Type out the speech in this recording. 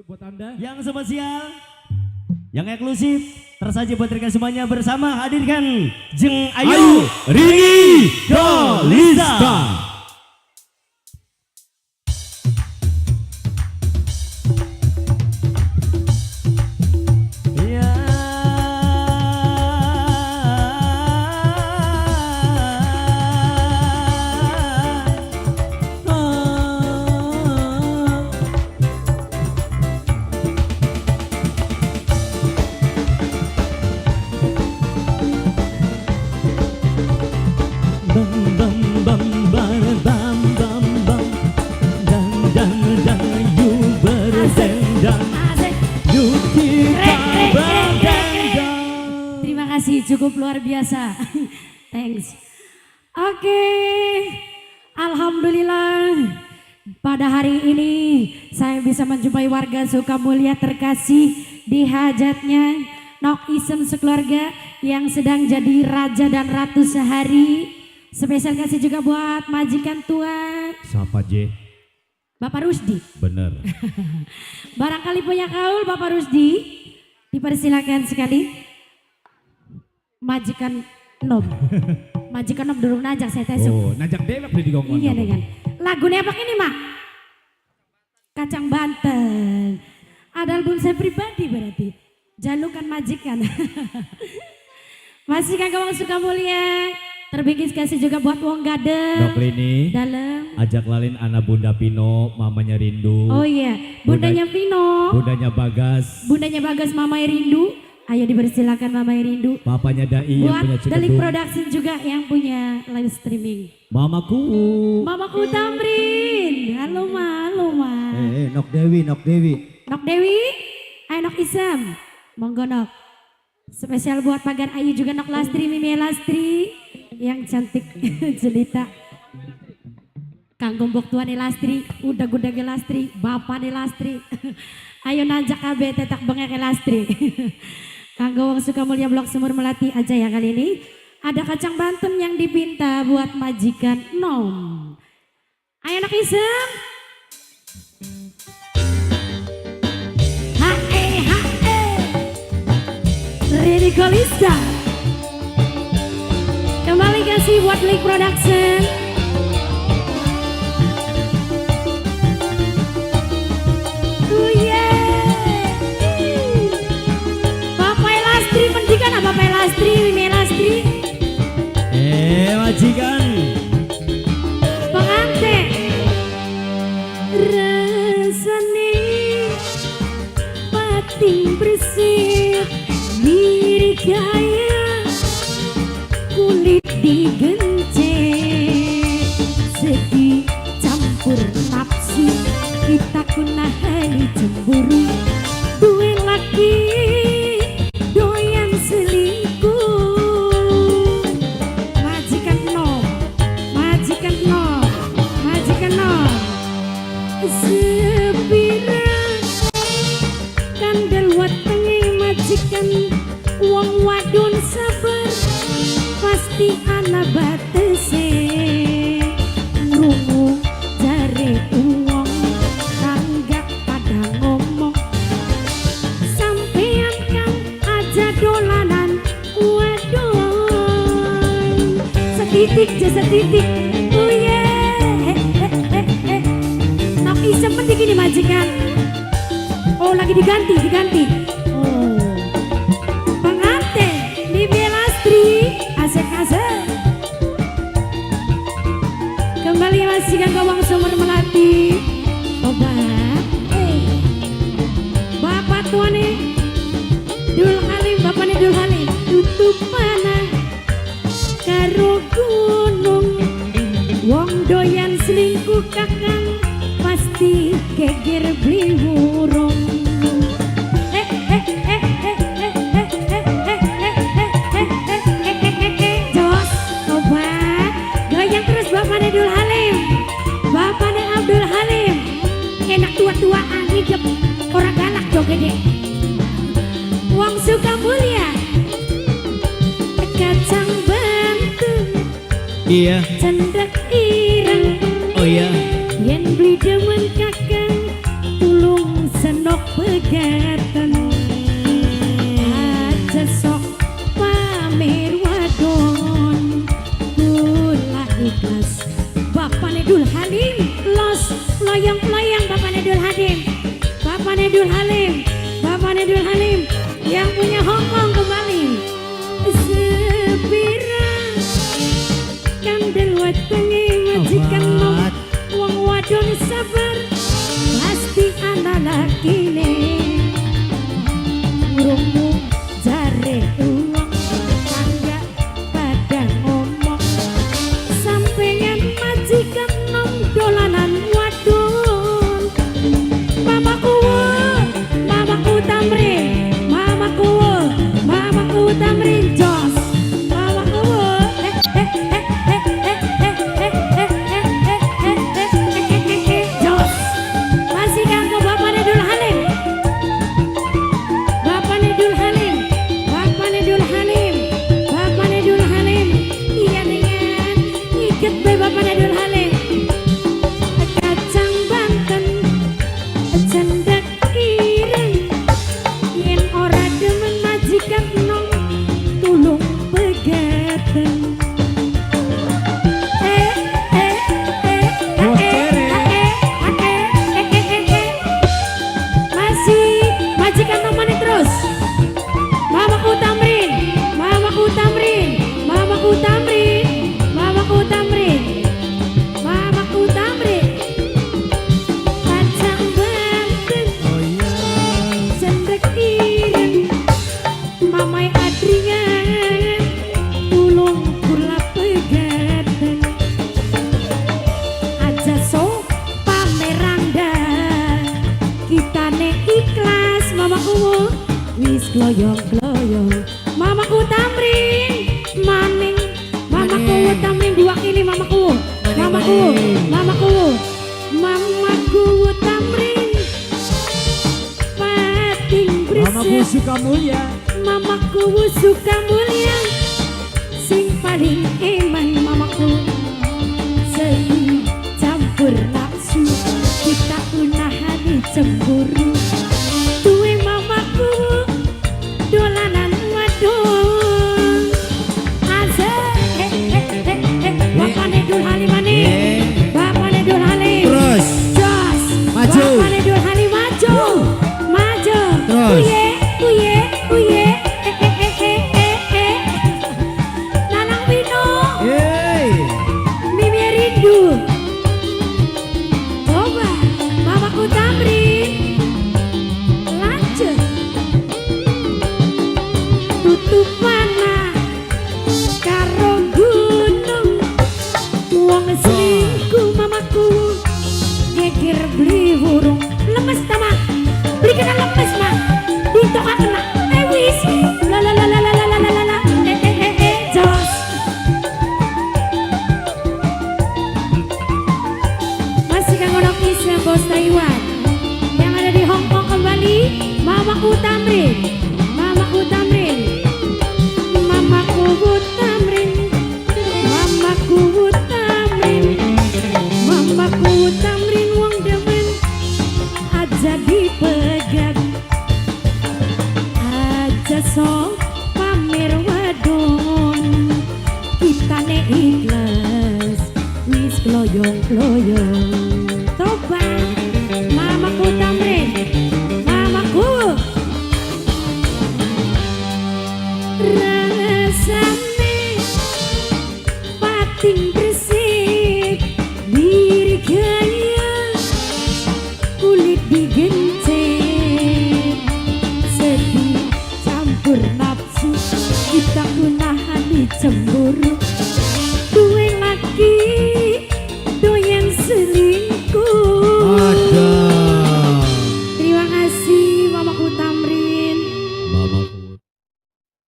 buat Anda. Yang spesial, yang eksklusif, tersaji buat rekan semuanya bersama hadirkan Jeng Ayu, Ayu Rini Dolista. Dolista. Ya. Bam bam bam bam bam bam bam, dan dan dan yu berdendang, Asik. yuk kita Rek, rek, rek, rek, rek. berdendang. Terima kasih, cukup luar biasa. Thanks. Oke, alhamdulillah pada hari ini saya bisa menjumpai warga Sukamulya terkasih di hajatnya Nok Isem sekeluarga yang sedang jadi raja dan ratu sehari. Spesial kasih juga buat majikan tua Siapa J? Bapak Rusdi. Bener. Barangkali punya kaul Bapak Rusdi, dipersilakan sekali. Majikan nom. Majikan nom durung najak saya tesuk. Oh, najak dewek di gonggon. Iya dengan. Lagunya apa ini, Mak? Kacang Banten. Ada album saya pribadi berarti. Jalukan majikan. Masih Kang Wong Sukamulya. Terbingkis kasih juga buat Wong Gade. Dok Rini, Dalem. Ajak lalin anak Bunda Pino, mamanya Rindu. Oh iya, bundanya Pino. Bundanya Bagas, Bundanya Bagas Mama Rindu. Ayo dipersilakan Mama Rindu. Papanya Dai yang Buat punya Delik Cikedung. Production juga yang punya live streaming. Mamaku. Mamaku Tamrin. Halo Ma, halo Ma. Eh, eh, Nok Dewi, Nok Dewi. Nok Dewi, ayo Nok Isam. Monggo Nok. Spesial buat Pagar Ayu juga Nok Lastri, Mimi Lastri yang cantik jelita. Kang Gombok Tuan Lastri, udah gudag Lastri, Bapak Lastri. Ayo nanjak KB tetak bengek Lastri. Kang Gowong Sukamulya Blok Sumur Melati aja ya kali ini. Ada kacang Banten yang dipinta buat majikan Nom. Ayo Nok Isam. Ha e ha e. Rini Kolista. Kembali kasih buat Link Production. Oh yeah. Bapak Elastri mendikan apa Bapak Elastri, Mimi Elastri, Eh majikan. Pengantin. Rasane pating bersih miri kaya kulit digencet, sedih campur nafsu kita kunahani cemburu, duwe laki doyan selingkuh. Majikan nom, majikan nom, majikan nom, sepira kandel wetenge majikan, wong wadon sabar pasti ana batese. Ngrungu jare wong tangga pada ngomong sampean kan aja dolanan wadon setitik aja setitik. Oh yeah, eh, eh, eh, eh. Tapi seperti gini majikan. Oh lagi diganti, diganti. Oh pengantin Bibi Lastri, asik asik. Kembali masih kan Gawang Sumur Melati. Obat. Eh. Bapak tuane Dul Halim, bapak nih Dul Halim. Tutup panah karo gunung. Wong doyan selingkuh kakang pasti geger beli wurung. Eh eh eh eh eh eh eh eh eh eh eh eh eh eh eh eh jos obat goyang terus. Bapaknya Dul Halim, bapaknya Abdul Halim, enak tua-tuaan hidup orang galak joget. Wong Sukamulya kacang Banten. Iya. Cendek ireng. Oh iya. Yen beli demen kakang tulung senok. lakine ngrungu jare uwong tangga pada ngomong sampeyan majikan nom dolanan wadon. Mamaku, mamaku Tamrin, mamaku, mamaku Tamrin jos, mamaku, eh eh eh eh eh eh eh eh eh eh eh eh eh eh jos. Masih kanggo Bapak Dul Halim, Bapak Dul Halim, Bapak Dul Halim, Bapak Dul Halim. Iya dengan iket be Bapak Dul Halim. Kacang Banten cendet ireng, yen ora demen majikan nom tulung pegaten. Eh eh eh Bos eh cere. Eh eh eh eh eh eh. Masih majikan nomane terus. Mamaku Tamrin, Mamaku Tamrin, Mamaku Tamrin, Mamaku Tamrin, Mamaku Tamrin. Kacang Banten Oh iya. cendek ireng, Mamai Adrian tulung kula pegaten. Aja so pameranda kitane ikhlas, mamaku wis kloyong-kloyong. Mamaku Tamrin maning, mamaku Tamrin diwakili mamaku, mamaku, mamaku, mamaku Tamrin pating Mamaku brisek. Suka mulia. Mamaku suka mulia, sing paling eman mamaku. Sing campur nafsu kita unahani cemburu. Duwe mamaku dolanan wadon. Azek eh eh eh eh. Bapane Dul Halim maning. Eh. Bapane Dul Halim. Terus. Jos. Maju. Bapane Dul Halim maju. Maju. Terus. Uye, uye, uye. Eh eh eh eh eh eh. Nanang Wino. Yeay. Mimi rindu. Coba, Mamaku Tamrin. Lanjut. Tutup panah karo gunung. Wong selingkuh mamaku geger beli burung. Lemes ta mah? Beli kena lemes mah. Ditoka kena. Eh wis. La la la la la la la la la. Eh eh eh eh jos. Masih kanggo Nok Islam Bos Taiwan yang ada di Hong Kong kembali. Mamaku Tamrin, Mamaku Tamrin, Mamaku Tamrin, Mamaku Tamrin, Mamaku Tamrin wong demen aja dipegat, aja so pamer wadon, kitane ikhlas wis kloyong-kloyong. Toba, Mamaku Tamrin, mamaku. Rasane pating.